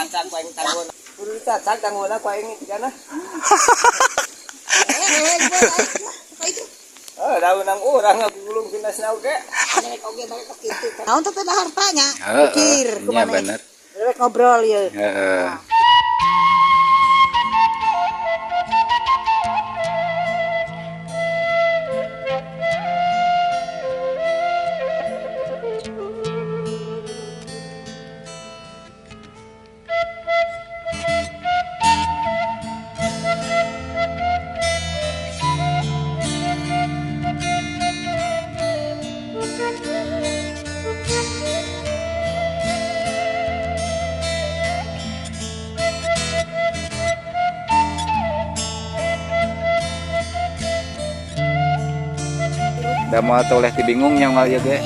Dicacak ku aing tanggulna. Kudu dicacak tanggulna ku aing tigana. Eh, daun nang urang ngagulung pinasna oge. Naon teh dahar tanya? Heeh, Pikir nya kumaha. Bener. Rek ngobrol ieu. Heeh. Da moal teu oleh ti bingung nya unggal ieu ge.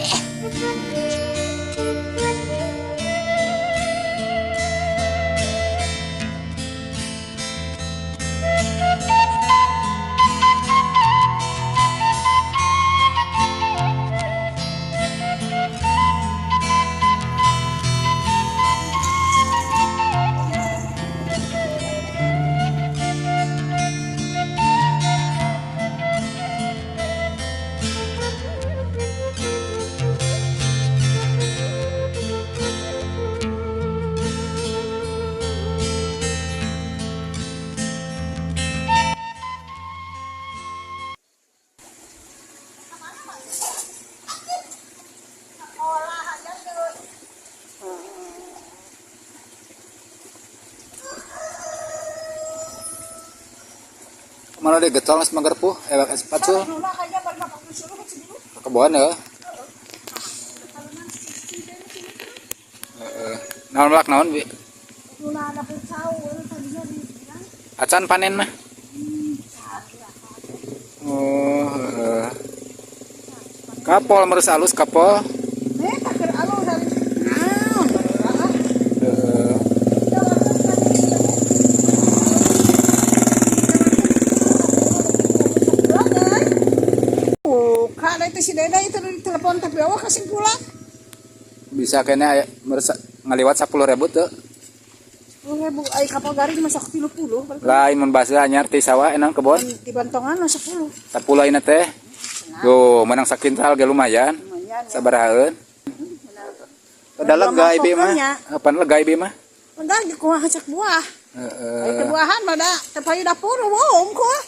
Mana deh getol geus magerpuh ewek es pacul. Kebon heuh. Heeh. Naon melak naon bi? Acan panen mah. Oh, heeh. Kapol merus alus kapol. Eh, tak keur alus alus. Naon? Heeh. Buka itu si Deda itu di telepon tapi awak kasih pulang. Bisa kayaknya aya merus ngaliwat 10.000 tuh. 10.000 ai kapal garing masak 30. Lain mun basa anyar ti sawah enang kebon. Di Bantongan mah 10. 10 ayeuna teh. Tuh, menang sakintal ge lumayan. Lumayan ya. Sabarahaeun. Udah lega ieu mah. Apaan lega ieu mah? Enggak kumaha cek buah. Heeh. Ai teh buahan mah da teu payu dapur wong kuah.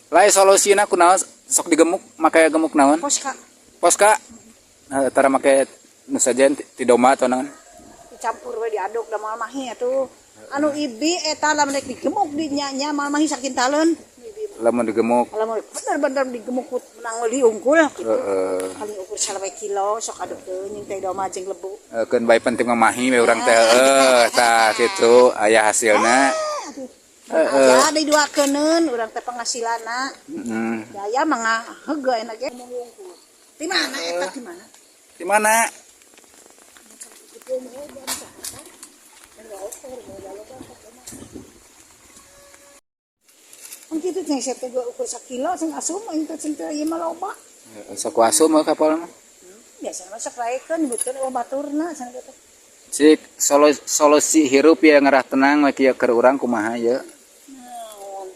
Lain solusina kunaon sok digemuk make gemuk naon? Poska. Poska. Nah, tara make nu sajen ti domba atau naon? Dicampur we diaduk da moal mahi atuh. Anu ibi eta lamun rek digemuk di nya-nya moal mahi sakintaleun. Lamun digemuk. Lamun bener-bener digemuk menang meuli unggul gitu. Heeh. Paling ukur salawe kilo sok aduk teuing teh domba jeung lebu. Keun bae penting mah mahi we urang teh heuh tah kitu aya hasilna. Heeh. Aya deui duakeun urang teh penghasilanna. Heeh. Daya mah ngaheugeun enak ge. Di mana eta di mana? Di mana? Kan kitu teh saya teh ukur sakilo sing asum aing teh sing teh ieu mah loba. Sok asum mah kapal mah. Biasana mah sok raekeun nyebutkeun eueuh baturna cenah kitu. Cik solusi hirup ya ngerah tenang we kieu keur urang kumaha ye? Naon?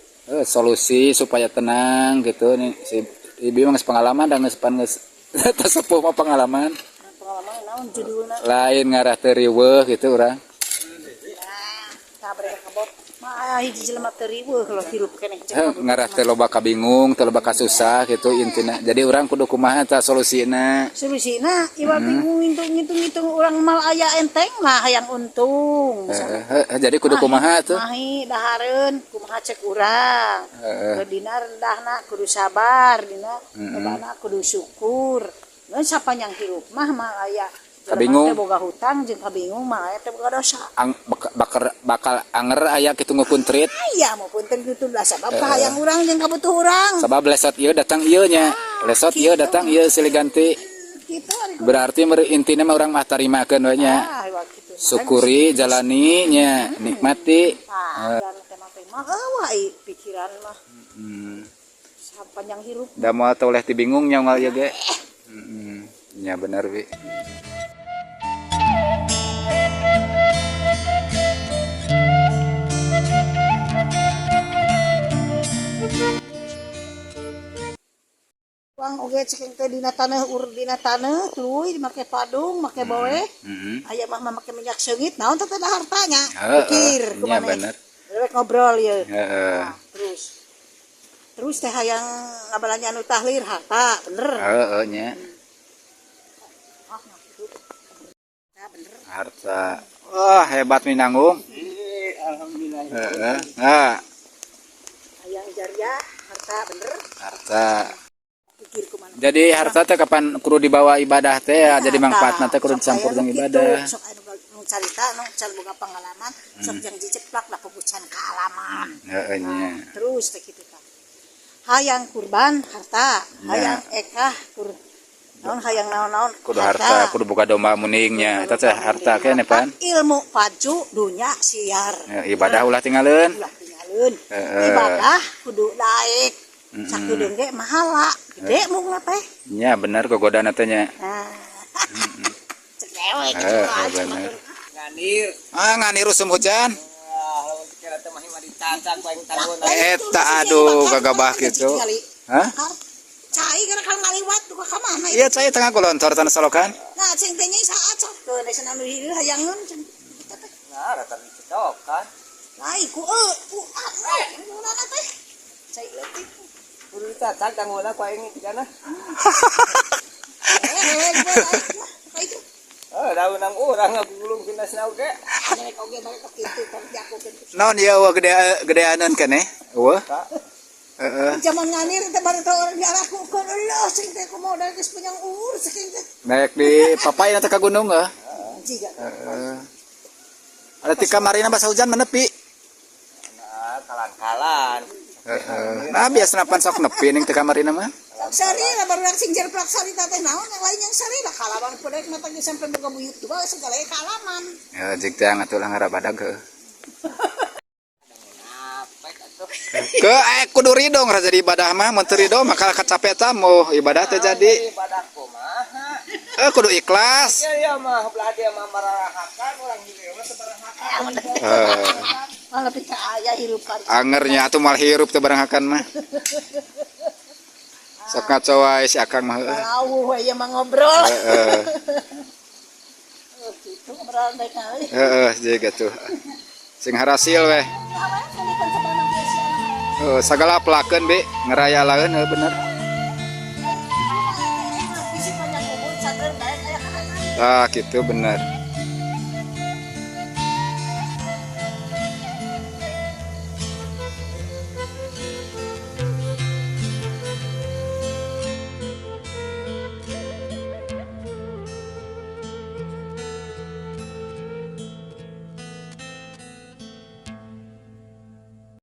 Solusi supaya tenang gitu nih si ibi mah geus pengalaman dan geus pan geus teu sepuh mah pengalaman. Pengalaman naon judulna? Lain ngarah teu riweuh gitu urang. Nah, kabre kabot. Mah hiji jelema teu riweuh kalau hirup keneh. Ngarah teu loba kabingung, teu loba kasusah gitu intina. Jadi urang kudu kumaha tah solusina. Solusina iwal bingung ngitung-ngitung urang mal aya enteng lah hayang untung. Jadi kudu kumaha tuh? Mahi dahareun kumaha cek urang. Heeh. Dina rendahna kudu sabar, dina lobana kudu syukur. Mun sapanjang hirup mah mal aya Kabingung. teh boga hutang jeung kabingung mah aya teh boga dosa. Ang, bakal, bakal anger aya kitu ngukuntrit. Aya mau punten kitu lah sabab kahayang urang jeung kabutuh urang. Sabab lesot ieu datang ieu nya. Lesot ieu datang ieu silih ganti. Kitu ari Berarti meureun intina mah urang mah tarimakeun we nya. Ah, kitu. Syukuri jalani nya, nikmati. Tah, tema mah eueuh ai pikiran mah. Sapanjang hirup. Da moal teu oleh ti bingung nya unggal ieu ge. Nya bener bi. Urang oge cek teh dina taneuh ur dina taneuh tuluy make padung, make boeh. Aya mah make minyak seungit, naon teh teh hartanya. Heeh, Pikir nya kumaneh. Bener. Rek ngobrol ye. Heeh. Nah, terus terus teh hayang ngabalanja anu tahlir harta, bener. Heeh nya. Ah, nah, gitu. Nah, bener. Harta. Wah, hebat Minanggung. Ih, alhamdulillah. Heeh. Nah, Hayang jariah harta, bener. Harta. Pikir kumaha. Jadi harta teh kapan kudu dibawa ibadah teh ya, jadi manfaatna teh kudu Sok dicampur aya jeung nu kitu, ibadah. Sok anu nu carita nu can boga pengalaman, sok jang diceplak lah pugucan kaalaman. Heeh nya. Terus teh kitu tah. Hayang kurban harta, hayang ekah kur naon, hayang naon-naon. Kudu harta, kudu boga domba muningnya. Eta teh harta keneh pan. Ilmu pacu, dunya siar. Ya, ibadah ulah tinggalin. Ulah tinggalin. Heeh. Ibadah kudu daek. Sakudeung ge mahala, gede mungna teh. Nya bener gogodana teh nya. Nah. Cek dewe gitu Heeh, aja. Bener. Nganir. Ah, nganir usum hujan. Wah, lamun kira teh mah dicacak ku aing tangguna. Eta aduh gagabah gitu. Hah? Cai gara kalau ngaliwat tuh ka mana Iya, cai tengah golontor tanah solokan. Nah, cing teh nyai saat sok teu desa anu hieu hayangeun cing. Kita teh. Nah, rata dicetokan. Lai ku eu ku anu nana teh. Cai leutik. Kudu dicacak tangguna ku aing tigana. Eh, gua lain mah ka itu. Eh, daun nang urang ngagulung pinasna oge. Aya rek oge balik ka kitu kan diakukeun. Naon ieu eueuh gede gedeaneun keneh? Eueuh. Kak. Heeh. Zaman nganir teh baru teh orang dialakukeun eueuh cing teh kumaha da geus panjang umur cing teh. Naik di papai nanti ka gunung heuh. Jiga. Heeh. Ada ti kamarina bahasa hujan menepi. Nah, kalan-kalan. Heeh. Nah, biasa pan sok nepi ning teu kamarina mah. Sari lah baru sing jerplak sari teh naon yang lain yang sari lah kalawan podek mata ge sampai boga buyut dua segala kalaman. Ya jig teh atuh lah ngarabadag heuh. Napek atuh. Ke kudu ridho ngara jadi ibadah mah, mun teu ridho maka kacapek tamu ibadah teh jadi. Ibadah kumaha? Eh, kudu ikhlas. Ya ya mah belah dia mah mararahakan urang hilir mah teu barahakan. Eh, Malah lebih ka aya hirupan. Angernya atuh mal hirup teu baranghakan mah. Sok ngaco wae si Akang mah heuh. Lau we mah ngobrol. Heeh. Oh, gitu ngobrol baik kali. Heeh, jiga tuh. Sing harasil weh. Heuh, sagala pelakeun bi ngeraya laeun heuh bener. Tah gitu bener.